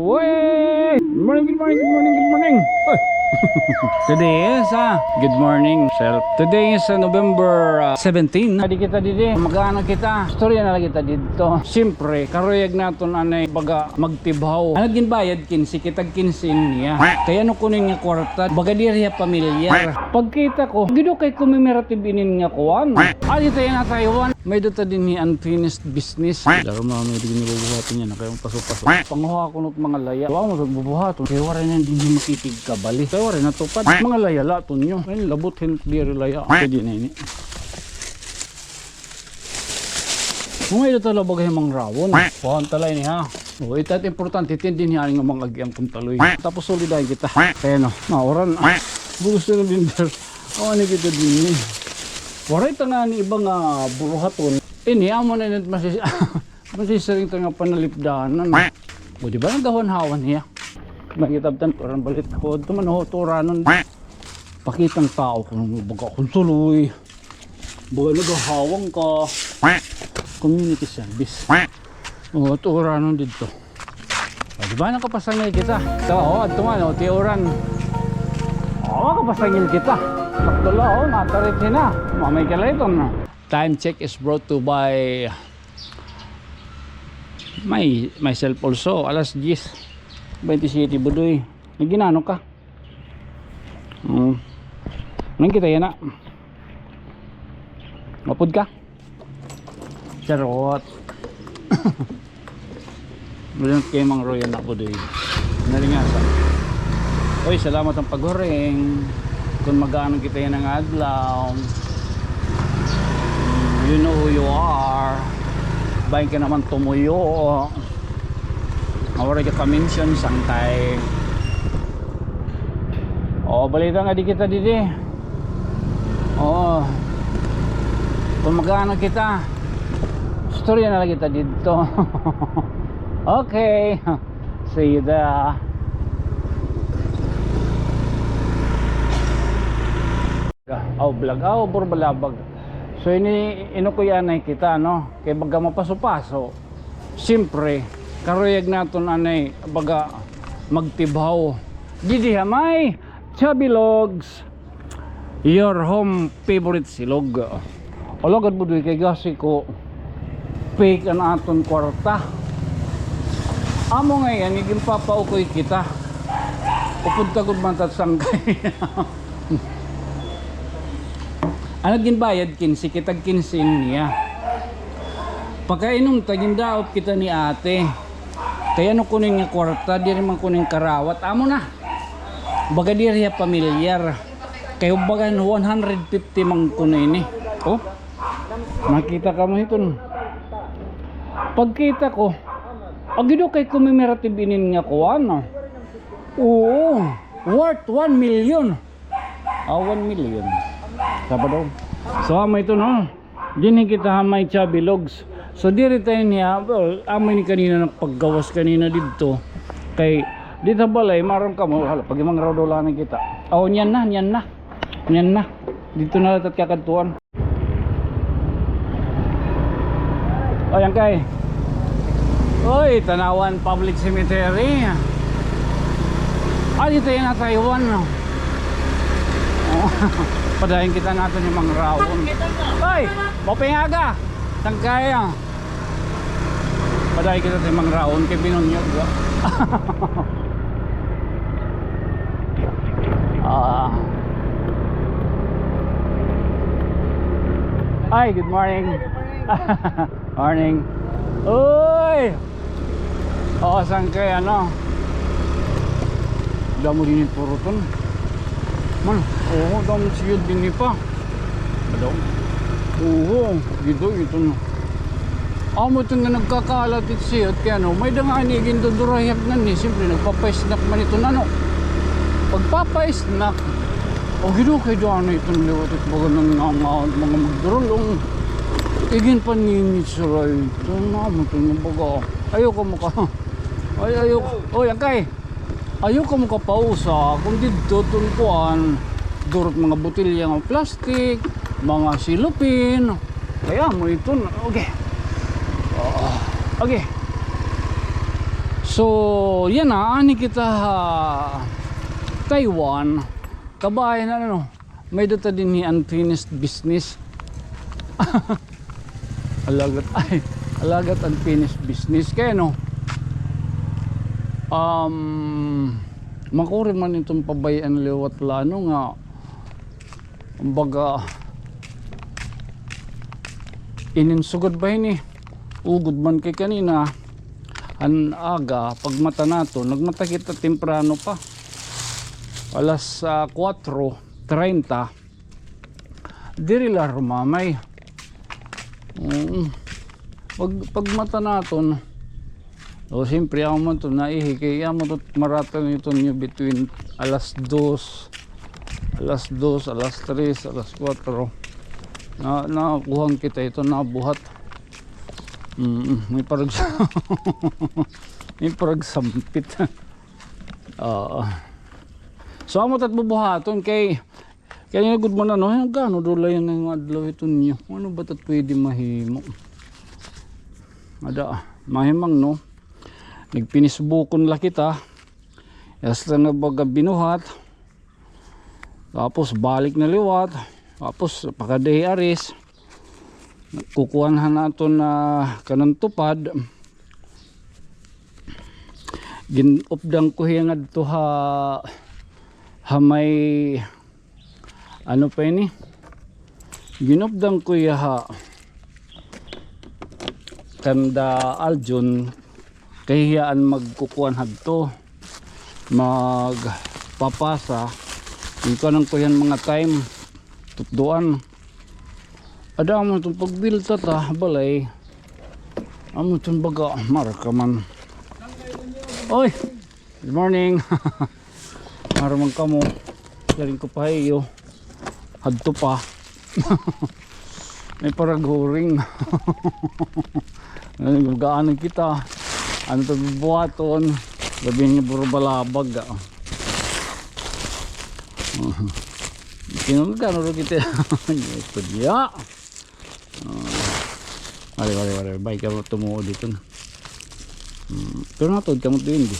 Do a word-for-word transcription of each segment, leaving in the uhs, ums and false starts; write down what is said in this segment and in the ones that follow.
Uy! Good morning, good morning, good morning, good morning. Uy! Today is, ah, good morning, self. Today is, ah, November, ah, seventeen. Adi kita didi. Mag-ano kita? Istorya na la kita didto. Siyempre, karuyag naton anay baga magtibhaw. An ginbayad kinse, kitag kinse niya. Kay ano kuno ini nga kwarta? Baga diri hiya pamilyar. Pagkita ko, gidukay commemorative inin nga kuan. Adi ta yana Taiwan. May-ada ta dinhi unfinished business. Daro na may ginibubuhat niya na kay paso-paso. Panguha kuno it mga laya. Wa mo sa bubuhaton. Kay waray na dinhi makikigkabali. Kay waray natupad. Mga laya la tunyo. Ay, labot hin diri laya. Pwede na ini. May-ada ta la baga hin mga rawon. Kuhaan ta la ini, ha. O, ita it importante, tindin niya nga mga agian kun taloy. Tapos sulidayan kita. Kay ano, mauran. Gusto na din, sir. O, ano kita dinhi? Waray ta ngani iba nga buruhaton. Ini, amo na ini it masis-, masisiring ta nga panalipdanan. O, di ba nagahawan-hawan hiya? Makita bitan, parang balit ko. Ito man, o, turanon. Pakita an tao kun baga kun tuloy. Baga nagahawang ka. Community service. O, turanon didto. O, di ba nakapasangil kita? Ito, o, adto man, o, tiuran. O, makapasangil kita. Sakto la, o, natarit hina. Mamay ka la iton. Time check is brought to by my, myself also. Alas diyes, baynte siyete, Budoy. Nagginano ka? Hmm. Nang kita yana. Mapod ka? Charot. Bulan kay Mang Roy anak ko, doy. Naringasa. Oy, salamat an paghuring. Kun mag-aano kita yana nga adlaw, you know who you are. Bahin ka naman tumuyo. Nga waray ka ka-mention, sangkay. O, balita nga di kita didi. O. Kun mag-aano kita, istorya na la kita didto. Okay. See you there. Aw, vlog. Aw, puro balabag. So, ini, inukoy anay kita, no? Kay baga mapaso-paso. Siyempre, karuyag naton anay baga magtibhaw. Didi ha may Chubby Logs, your home favorite silog. Alagad, Budoy, kay gasi ko fake an aton kwarta. Amo ngay-an, ginpapaukoy kita. Upod ta gud man ta sangkay. An ginbayad kinse, kitag kinse niya. Pakainom ta, gindaot kita ni ate. Kay ano kuno ini nga kwarta, diri man kuno ini karawat. Amo na. Baga diri hiya pamilyar. Kay baga one hundred fifty man kuno ini. O? Makita kamo hiton. Pagkita ko, agido kay commemorative inin nga kuan, ah. Oo. Worth one million. Ah, one million. Sabado. So, amo ito, no? Dinhi kita ha may Chubby Logs. So, diri ta niya, well, amo ini kanina nagpaggawas kanina didto. Kay, didto ha balay, maaram kamo, hala, pag imong raw dulanan kita. O, niyan na, niyan na. Niyan na. Didto na la ta kakadtuan. O, yan kay. Oy, Tanauan Public Cemetery. Ah, didto yana Taiwan, no? O, padayon kita naton hi Mang Rawon. Oy, maupay nga aga. Sangkay, ah. Padayon kita hi Mang Rawon kay binunyog, ah. Ah. Hi, good morning. Morning. Uy! Oo, sangkay, ano? Damo dinhi puruton. Man, oo, damo siyod dinhi pa. Damo. Oo, didto, ito na. Amo ito nga nagkakalat it siyod kay ano, may-ada ngani gindudurahyak ngani, siyempre nagpapa-snack man ito na, no? Pagpapa-snack, o, gidukay-dukay na ito liwat it baga nangangaon mga magdurulong. Iginpaningit sira ito, amo ito nga baga. Ayaw kamo ka. Ay, ayaw. Oy, angkay. Ayaw kamo kapausa, kun didto, tun kuan, durot mga botelya nga plastic, mga silopin. Kay amo iton, okay. Oo. Okay. So, yana, anhi kita ha Taiwan. Kabay na, ano, may-ada ta dinhi unfinished business. Alagad, ay, alagad unfinished business. Kay ano, um, makuri man iton pabay-an liwat la, ano nga, kumbaga, inin sugad ba ini? Ugod man kay kanina, han aga, pagmata naton, nagmata kita temprano pa. Alas, ah, kuwatro treinta. Diri la rumamay. Mm. Pag, pagmata naton, o, siyempre, amo man to naihi, kay amo to maratan iton niyo between alas dos, alas dos, alas tres, alas kuwatro. Na, nakuhan kita ito, nabuhat. Mm, may parag-, may paragsampit. Oo. So, amo tat bubuhaton kay, kay gud man, ano, ay, gano daw la yana nga adlaw iton niyo. Ano ba tat pwede mahimo? Ada, mahimang, no? Nagpinisbukon la kita. Hasta nga baga binuhat. Tapos balik na liwat. Tapos pakadi ha aris. Kukuan han aton, ah, kanan tupad. Gin-updan ko hiya ngadto ha, ha may, ano pa ini? Gin-updan ko hiya ha kanda Aljun, kay hiya an magkukuan hadto, magpapasa. Ikuanan ko hiya han mga time, tutdoan. Ada amo iton pagbilta ta balay. Amo iton baga, marka man. Oy! Good morning. Mara man kamo. Siring ko pa ha iyo. Hadto pa. May paraghuring. Ano, gagaanan kita. Ano to bubuhaton? Labi niya puro balabag, ah. Kinulgan, ano kita? Ito diya. Ah. Wari, wari, wari. Bay kamo tumuod dito na. Hmm. Pero natuod kamo duwende.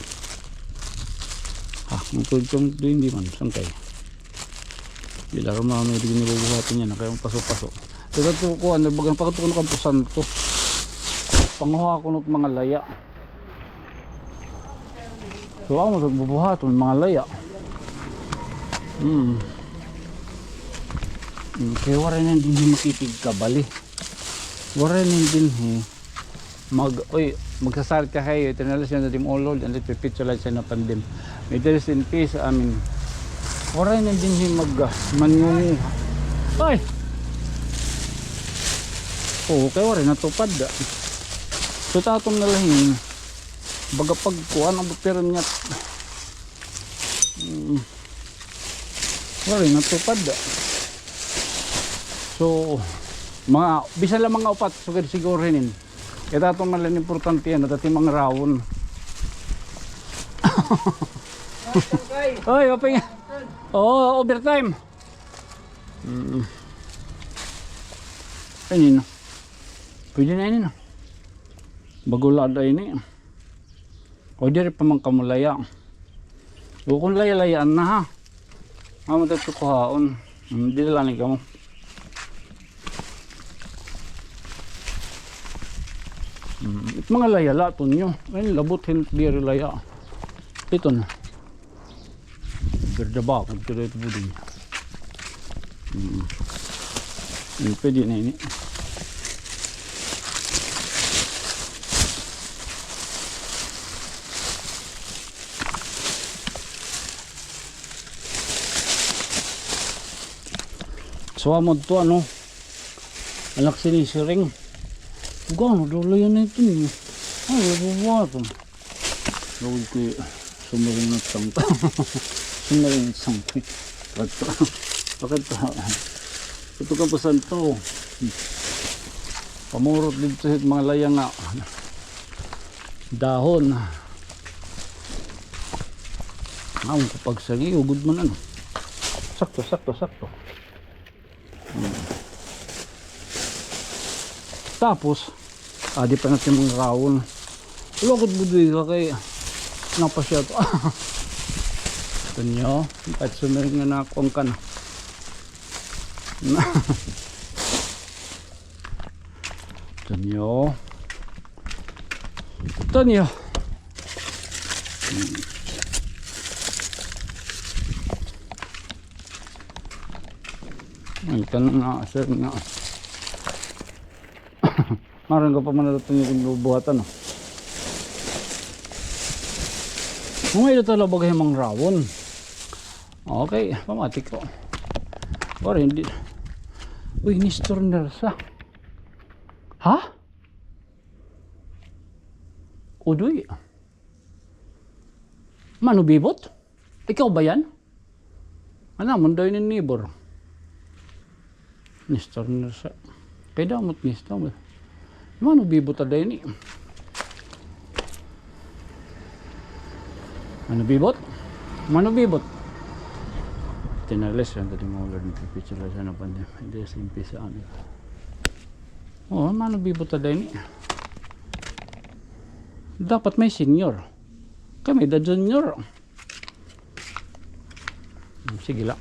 Ha, natuod kamo duwende man. Saan kay? Di la rumamay, di ginabubuhatan niya na kay paso-paso. Pero ito ko, ano, bagang pagkatuon ko ng Campo Santo. Panguha ko ng mga laya. So, amo sa bubuhaton, mga laya. Hmm. Hmm, kay waray na dinhi makipigkabali. Waray na dinhi mag, oy, magsasarit ka kayo, ito na lang siya na dim, "Oh Lord, and let your picture light shine upon them." May there is in peace, amen. Waray na dinhi mag, ah, mangunguha. Ay! Oo, kay waray natupad, ah. So, tatom na lang. Baga pagkuan ang pero niya. Mm. Waray natupad, ah. So, mga, bisan lang mga upat, sugad siguro hinin. Kay tato man lang importante yan, dati mga rawon. Oy, open nga. Oo, overtime. Mm. Ano yun? Pwede na yun, ah. Bago lada ini. O, diri pa man kamo laya. O, kung laya-layaan na, ha. Amo ta ito kuhaon. Hmm, diri lang ni kamo. Hmm, it mga laya la, tunyo. Ay, labot hin diri laya. Ito na. Berde ba? Pagkira ito buding. Hmm. Hmm, pwede na ini. So, amo to, ano, anak sinisiring. Gano daw layan na ito niyo. Ay, nabubuhaton. Lawag ko, sumaring na tangka. Sumaring na tangka. Ito, bakit to? Ito ka pa santo. Pamurot dito sa mga laya nga dahon. Ang kapagsangi, ugod man ano. Sakto, sakto, sakto. Hmm. Tapos, adi pa natin mga rawon. Lugod budwi ka kay Napasya to. Ito niyo, kahit sumiring nga na ako ang kana. Ito niyo. Ito niyo. Ang kana nga, sir nga. Marang ka pa man natin yung bubuhatan, no? Mga ito talaga bagay mang rawon. Okay, pamati ko. Or hindi. Uy, Nestor Nersa. Ha? Udoy. Mano Bibot? Ikaw ba yan? Ano, munday ni neighbor. Nestor Nersa. Kay damot Nestor. Mano Bibot ada ini. Mano Bibot? Mano Bibot? Tinalis yan tadi mo ulit ng picture sa ano pa niya. Hindi sa impisa ano. Oo, Mano Bibot ada ini. Dapat may senior. Kami da junior. Hmm, sige la.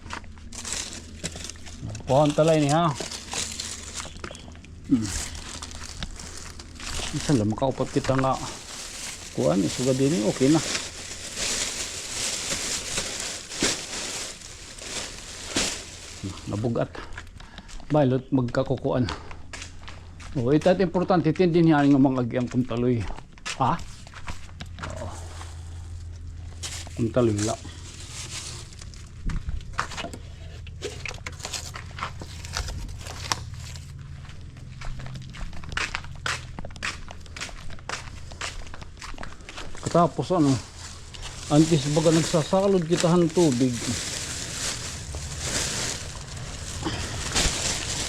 Kuhaan ta la ini, ha. Hmm. Isa la, makaupat kita nga kuan, isugad ini, okay na. Nabug-at. Baylot magkakukuan. O, ita it importante, tindin niya nga mga agian kung taloy. Ha? Oo. Kung taloy la. Katapos ano, antes baga nagsasalod kita han tubig.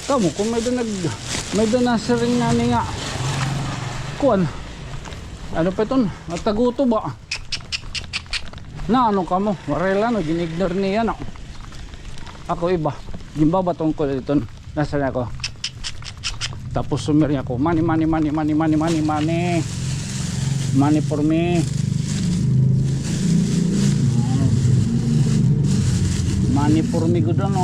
Kamo, kung may da nag-, may da nasiring ngani nga, kuan, ano pa iton? Nataguto ba? Na ano kamo? Warela, no? Gin-ignore niya, no? Ako iba. Ginbabaton ko iton. Nasa na ako? Tapos sumiring ako, "Money, money, money, money, money, money, money. Money for me. Money for me, gud ano."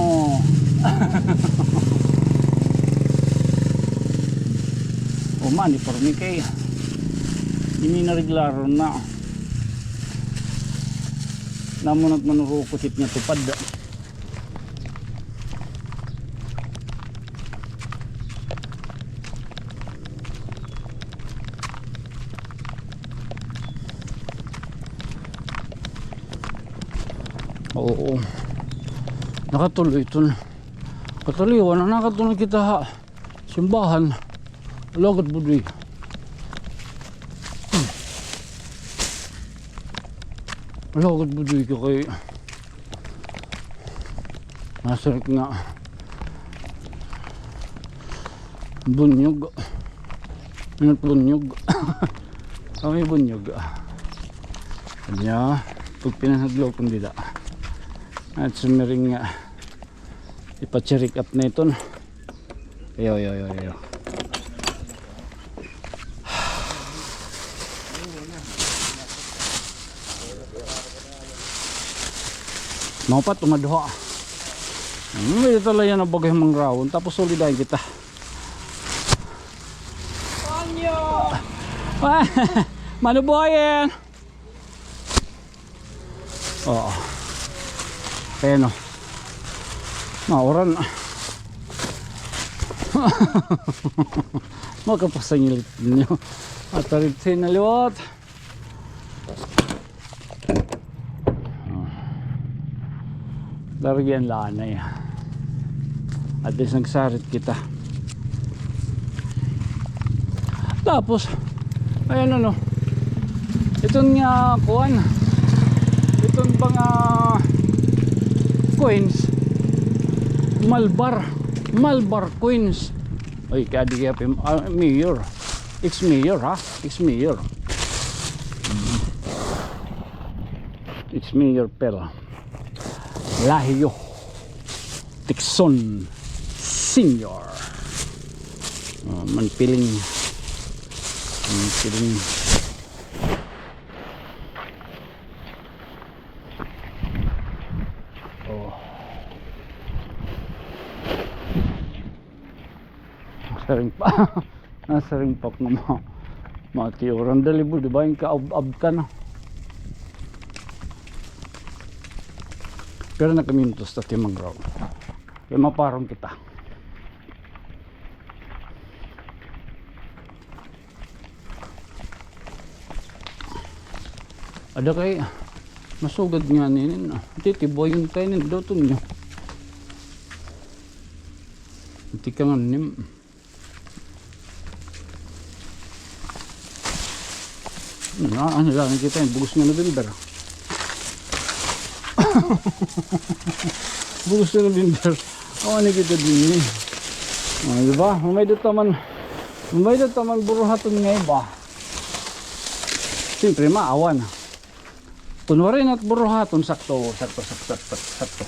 O, money for me kay ini nareglaron na. Namunot manurukot it nga tupad. Oo. Nakatuloy iton. Katuloy, wala nakatuloy kita ha. Simbahan. Lugod budoy. Lugod budoy ka kay nasiring nga bunyog. Inot bunyog. Kami bunyog. Kanya, pag pinanaglaw kung dida. At sumiring nga. Ipa-check up na iton. Ayo, ayo, ayo, ayo. Maupat, umaduha. Hmm, ito la yan ang bagay mang rawon. Tapos sulidahin kita. Manubuhayan! Oo. Ayan o. Mauran. Makapasangilit ninyo. Atarit sa inaliwat. Daragyan la anay. At least nagsarit kita. Tapos, ayan ano, iton nga kuan, iton ba nga coins, Malbar, Malbar coins. Ay, kaya di kaya pim-, ah, mayor. Ex-mayor, ha? Ex-mayor. Ex-mayor Pel. Lahio Tecson Senior. Oh, manpiling. Manpiling. Siring pa. Nasiring pa nga ma-, matiuran. Dali bo, di ba? Yung kaab-abtan na. Pero nagkamintos ta ti mangrove. Kaya maparon kita. Ada kay masugad nga ninin, ah. Titiboyon kay nin, doton niyo. Tikangan nim. Na, ano lang kita, yung bugos nga November. Bugos nga November. O, ano kita din eh. O, di ba? May dito man, may dito man buruhaton nga iba. Siyempre, maawan. Kun waray nat buruhaton, sakto, sakto, sakto, sakto, sakto.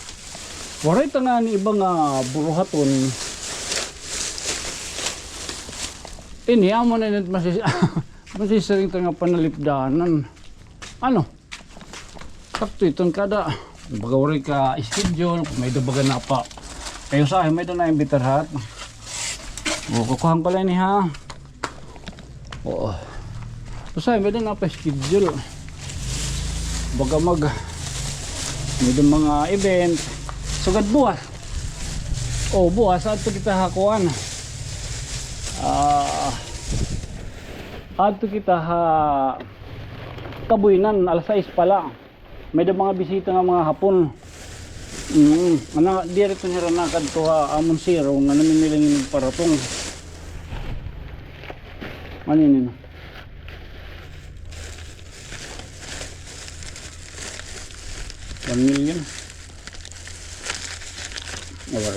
Waray ta ngani iba nga buruhaton. Ini, amo na init masis-, masisiring ta nga panalipdanan. Ano? Sakto iton kada, baga waray ka schedule, may da baga napa. Kay usahay, may da na imbitar hat. O, kukuhan ko lang ini, ha. Oo. Usahay, may da napa schedule. Baga mag, may da mga event. Sugad buwas. O, buwas, adto kita ha kuan. Ah, adto kita ha Kabuinan, alas sais pa la. May da mga bisita nga mga Hapon. Mm, ana, diri to nira nakadto ha amon siro nga namimiling inig paratong. Ano yun, yun? One million. Wala.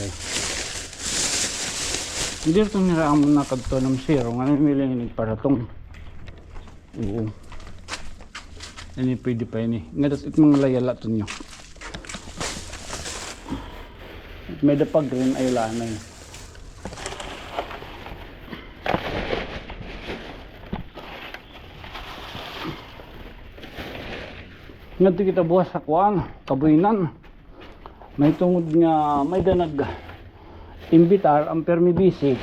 Diri to nira amon nakadto nga namimiling inig paratong. Oo. Ini pwede pa ini. Nga das it mga layala to niyo. May da pa green ay lanay. Ngadto kita buwas sa kuan, Kabuinan. May tungod nga may da nag-imbitar, ang permi busy.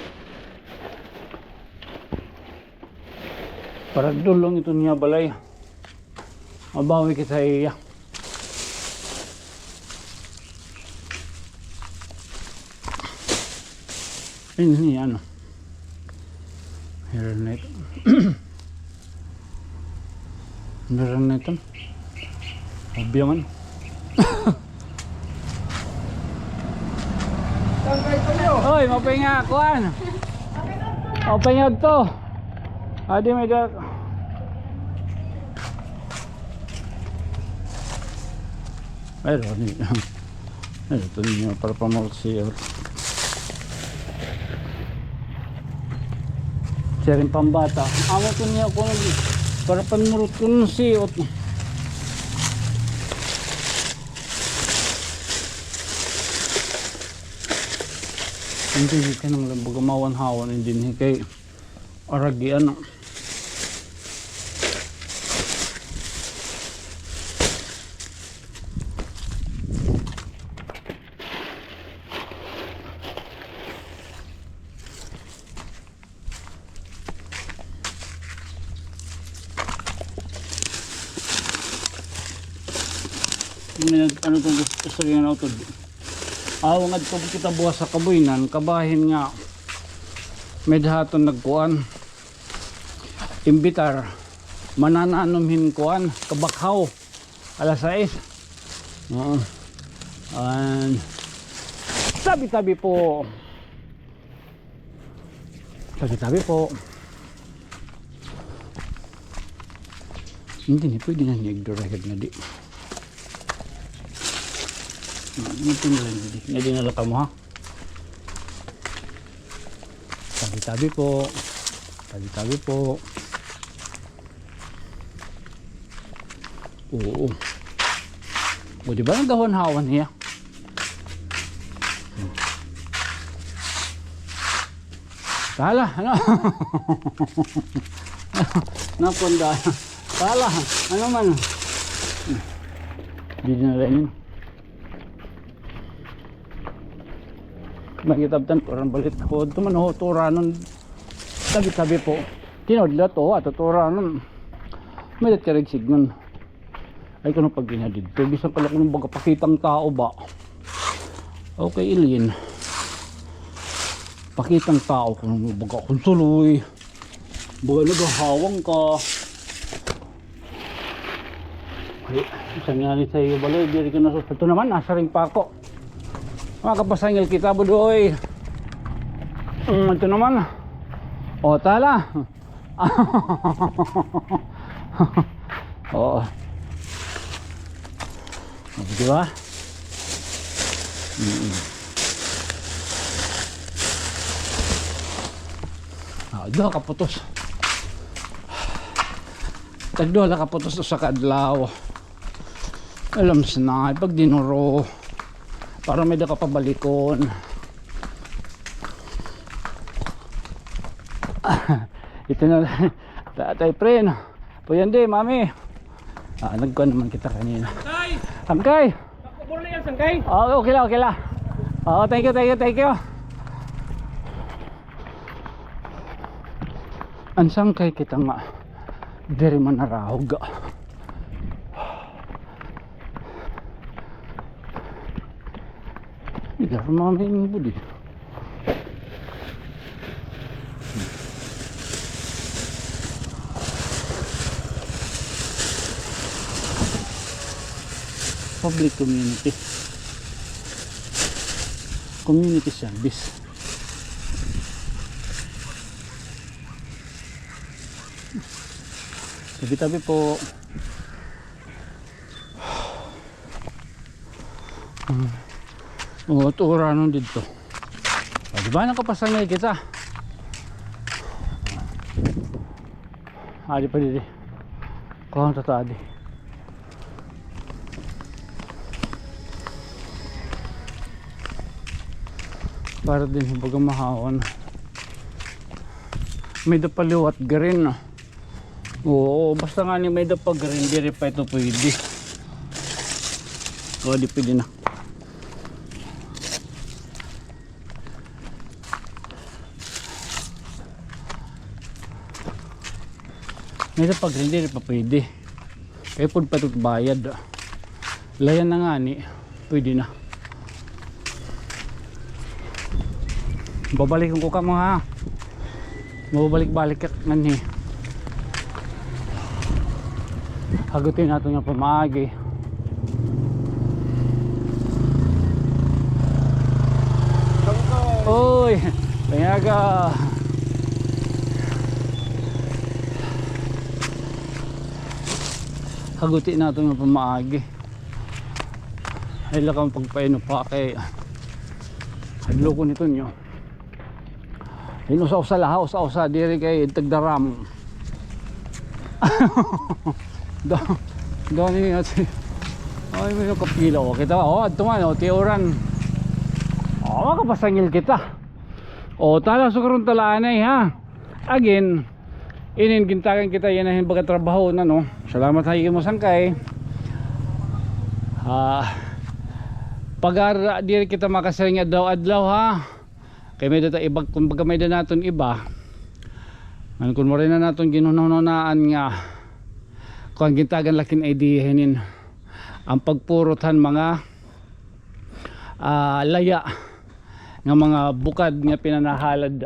Para dulong ito niya balay. Mabawi kita iya. Ini, ano. Meron na ito. Meron na ito. Obya man. Oy, mapay nga, kuan. Mapay nga to. Adi may da. Ay, Ronnie. Ay, ito niya para pamurot siya. Siring pambata. Amo to niya kung para panmurot ko ng siyot. Hindi ka nang lambaga mawanhawan, hindi ni kay aragi, ano. Ano, ano itong gusto ko sa ganyan, utod? Aw, ngadto kita buwas sa Kabuinan, kabahin nga may dahaton nagkuan. Imbitar. Manananom hin kuan, kabakhaw. Alas sais. Oo. An, tabi-tabi po. Tabi-tabi po. Hindi ni pwede na niya igdurahid na di. Hindi na lang di. Hindi na lang kamo, ha? Tabi-tabi po. Tabi-tabi po. Oo. O, di ba nagahawan-hawan niya? Tala, ano? Napunta. Tala, ano man? Di na rin. May kitabtan, parang balit ko. Ito man, oh, turanon. Tabi-tabi po. Tinod la to, ato turanon. May dat karigsignon. Ay, kuno pag ginadid to. Bisan pala kuno baga pakitang tao ba? Okay, Ilin. Pakitang tao kuno baga kung suloy. Baga nagahawang ka. Ay, isang nga ni sa iyo, baloy, diri ka nasuspeto naman, nasaring pa ako. Makapasangil kita, budoy. Mm, ito naman. O, tala. Oo. O, di ba? Mm. Ah, duha ka putos. Tagduha la ka putos usa ka adlaw. Alam sa na, ipagdinuro. Para may da ka pabalikon. Ito na lang. Tatay Pren. Puyandi, Mami. Ah, nagkuan naman kita kanina. Sangkay! Sangkay! Pakubol na yan, sangkay! Ah, okay la, okay la. Ah, thank you, thank you, thank you. An sangkay kita nga diri man narahog. Diri man budi. Public community. Community service. Tabi-tabi po. Hmm. O, turanon didto. O, di ba nakapasangil kita? Adi pa didi. Kuha ta ta adi. Para din sa pagkamahawan. May da pa liwat green, no? Oo, basta nga ni may da pa green, diri pa ito pwede. O, di pwede na. May da pa green, diri pa pwede. Kay pud pa ito bayad. Layan na nga ni. Pwede na. Babalik ko kamo, ha. Mabalik-balik ka nganhi. Hagutin nato nga pamaagi. Uy, pangaga. Hagutin nato nga pamaagi. Ay, lakang pagpaino pa kay hadlokon ito niyo. Inusa-usa la, usa-usa, diri kay tagdaram. Do, do ni nga si, ay, may kapila, o, kita, o, adto man, o, tiuran. O, makapasangil kita. O, tala, sukaron tala anay, ha. Again, inin gintagan kita yana hin baga trabaho na, no. Salamat ha imo sangkay. Ah, pag-ara, diri kita makasiring adlaw-adlaw, ha. Kay may data iba, kumbaga may da naton iba. Ngan kun waray na naton ginhunahunaan nga kuan, gintagan la kin idea hinin an pagpurot han mga, ah, laya nga mga bukad nga pinanahalad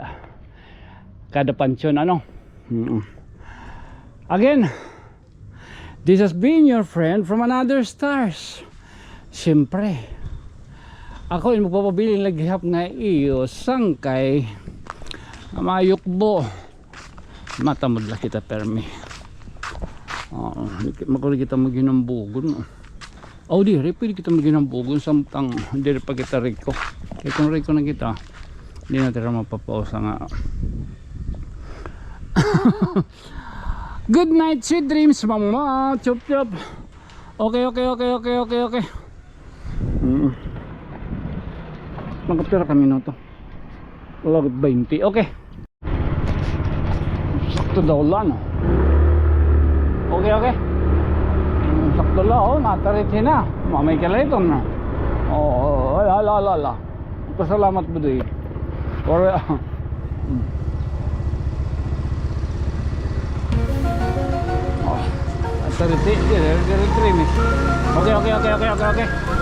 kada pansyon, ano? Mm. Again, this has been your friend from another stars. Siyempre, ako in magpapabilin la gihap nga iyo sangkay nga mayukbo. Matamod la kita permi. Oo, makuri kita maghinambugon, no? Aw, diri, pwede kita maghinambugon samtang diri pa kita riko. Kay kun riko na kita, di na tira mapapausa nga. Good night, sweet dreams, mama. Chup, chup. Okay, okay, okay, okay, okay, okay. Mm. Nakapira ka minuto? Wala, baynte. Okay. Sakto daw la, no? Okay, okay. Mm, sakto la, o, natarit hina. Mamay ka la iton, no? O, o, o, ala, ala, ala, ala. Pasalamat ba di? Or, hmm. Oh, authority, dire, dire, dire, miss. Okay, okay, okay, okay, okay, okay.